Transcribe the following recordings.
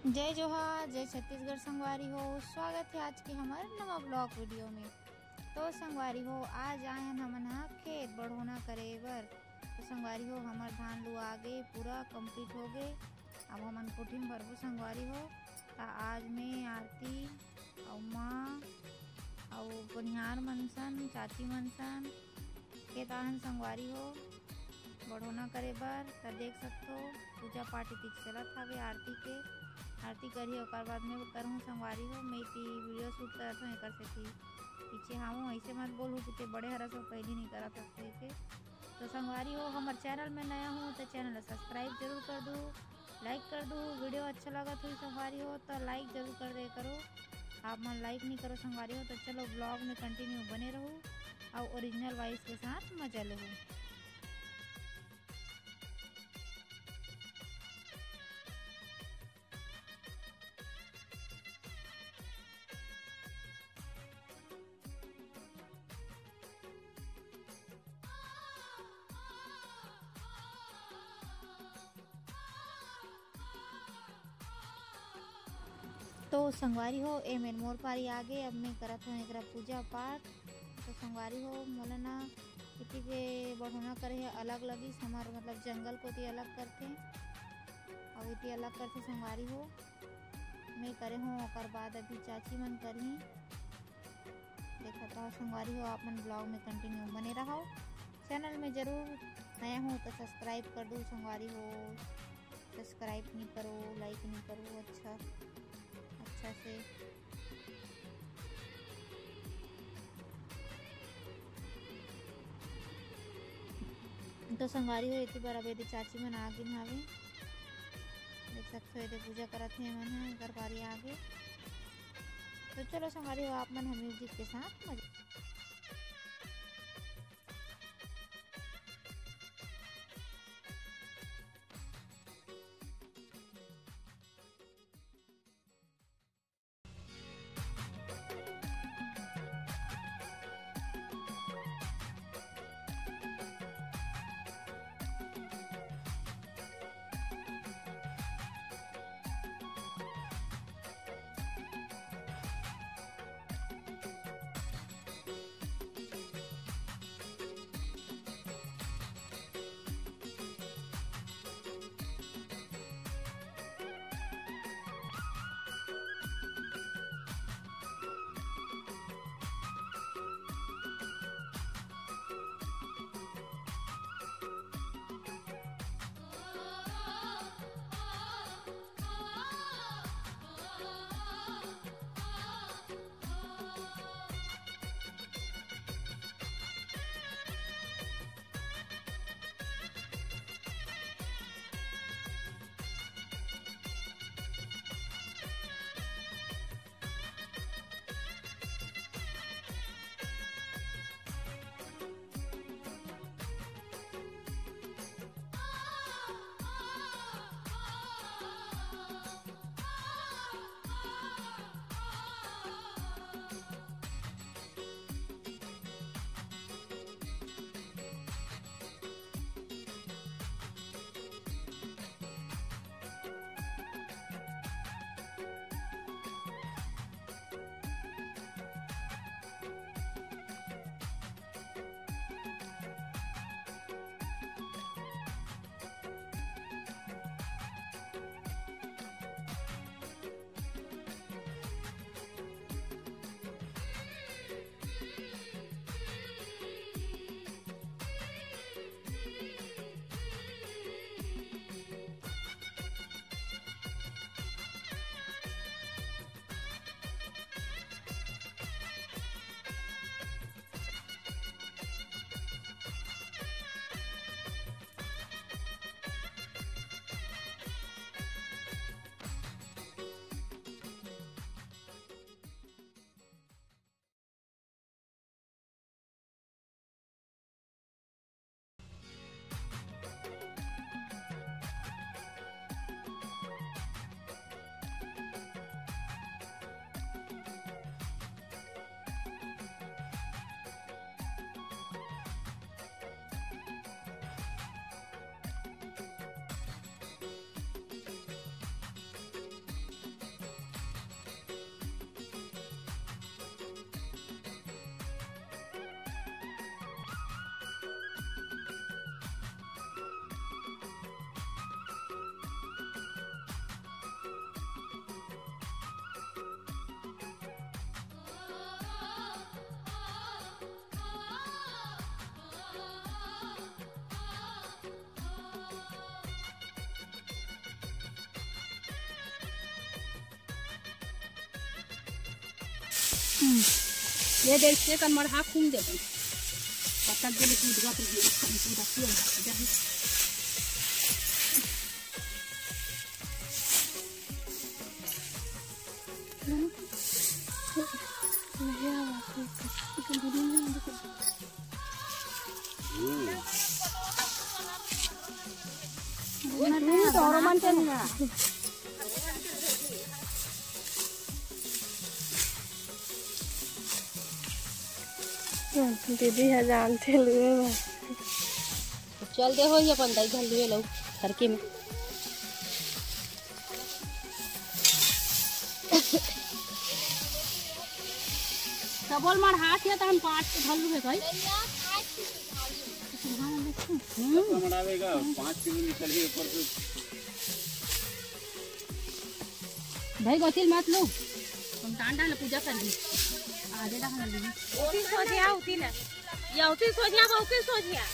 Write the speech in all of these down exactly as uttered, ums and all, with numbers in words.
जय जोहार, जय छत्तीसगढ़ संगवारी हो। स्वागत है आज के हमर नवा ब्लॉग वीडियो में। तो संगवारी हो, आज आयन हमन ह खेत बढ़ोना करे बर। तो संगवारी हो, हमर धान लुआ गे, पूरा कंप्लीट हो गे। अब हमन कोठी में भरबो संगवारी हो। त आज मैं, आरती, अउ माँ, अउ बनिहार मनसन, चाची मनसन, खेत आहन संगवारी हो बढ़ोना करे बर। त देख सकथो, पूजा पाठ इति चलत हवे आरती के। आरती करही, ओकर बाद में करहूँ संगवारी हो। मैं इति वीडियो शूट करत हूँ, एकर सेती पीछे हावों। ऐसे मत बोलहू कि ते बड़े हरस अउ पहिली नहीं करत हस कहिके। तो संगवारी हो, हमर चैनल में नया हो तो चैनल ला सब्सक्राइब जरूर कर दू, लाइक कर दू। वीडियो अच्छा लगत होही संगवारी हो तो लाइक जरूर कर दे करो। आप मन लाइक नहीं करो संगवारी हो। तो चलो, ब्लॉग में कंटिन्यू बने रहू अउ ओरिजिनल वॉइस के साथ मजा लेहू। तो संगवारी हो, ए मेर मोर पारी आगे। अब मैं करत हूँ एकरा पूजा पाठ। तो संगवारी हो, मोला ना इति के बढ़ोना करे हे अलग लगिस, हमर मतलब जंगल कोती अलग करथे, अउ इति अलग करथे संगवारी हो। मैं करे हूँ, ओकर बाद अभी चाची मन करही। देखत रहो संगवारी हो, आप मन ब्लॉग में कंटिन्यू बने रहो। चैनल में जरूर नया हो तो सब्सक्राइब कर दो संगवारी हो। सब्सक्राइब नहीं करो, लाइक नहीं करो, अच्छा, अच्छा से। तो संगवारी हो, एती बर अब एदे चाची मन आ गिन हावे। देख सकथो, एदे पूजा करत हे मन ह, एकर पारी आगे। तो चलो संगवारी हो, आप मन ह म्यूजिक के साथ मजा ये देख से कन मड़हा खूम देबे। पत्ता के लिए कूद गप रही, कूद गप रही, जा। दीदी ह जानथे लुए में। चल दे हो, ये अपन दाई घर लुए लऊ, घर के में। डबल मार हाथ या तहन पाँच के घालू है भाई। हम्म। मनावेगा, पाँच किलो निकल ही ऊपर से। भाई गोतिल मत लो, हम टांडा ले पूजा कर दी। आधे दा हम ली। उतिल सोझिया, उतिल। या उतिल सोझिया, बा उतिल सोझिया।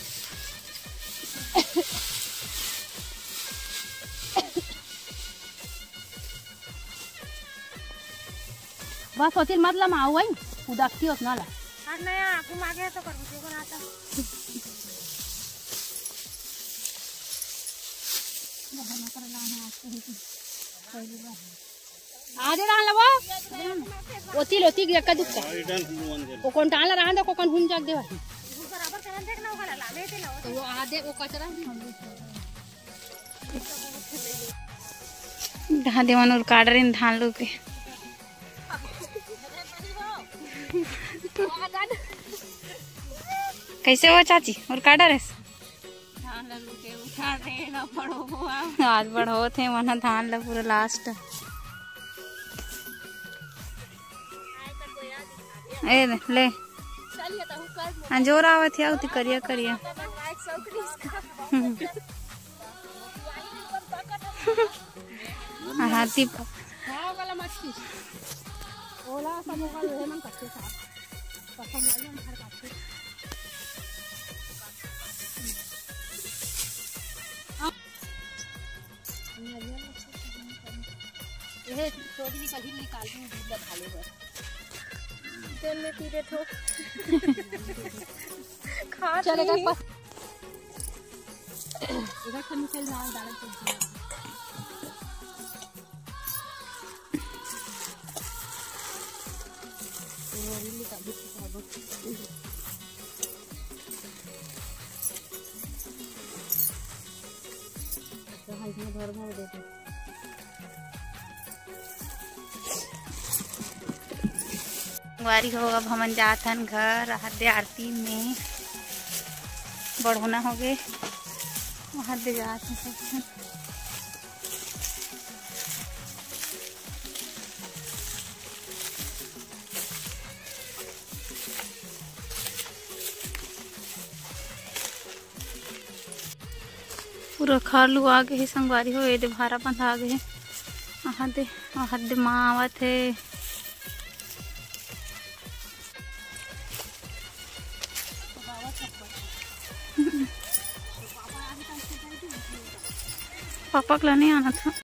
बस होतिल मतलब आऊ आई, उदासी होत ना ला। और नया आगू मागे तो कर बुझे बनाता। आधे डाल लो। ओतिल, ओतिल, एक का दुख का। वो कौन टाला रहा था, को कौन हुन जाग दे भाई। तो वो आधे, वो कचरा। धान देवन और काट रहे धान लोग के। कैसे हो चाची, और काटा रहे? धान ला लुके उठा दे ना पड़ो हुआ। आज बढ़ो थे मन धान ला पूरा लास्ट। ए ले, ले। चलिए तो ऊपर अंजोर आवत है, उती करिया करिया। हाथी प- हाँ, वाला मछली। ओला सब ओकर उहे मन कच्चे साथ। पसंद वाली हम घर काटते। ये छोटी जी कभी निकाल दूँ, दूध ला भाले बर। तेल में पी देथो। खा चल, पी। एक बार पा- इधर से निकल जाओ, डाल के दिया। तो हम इसमें भर भर देते। संगवारी हो, अब हमन जात हन घर, आहत दे आरती में बढ़ोना हो गे, आहत दे जात हन सब झन। पूरा खार लुआ गे हे संगवारी हो, एदे भारा बंधा गे हे। आहत दे, आहत दे माँ आवत हे। पापा के ला नहीं आना था।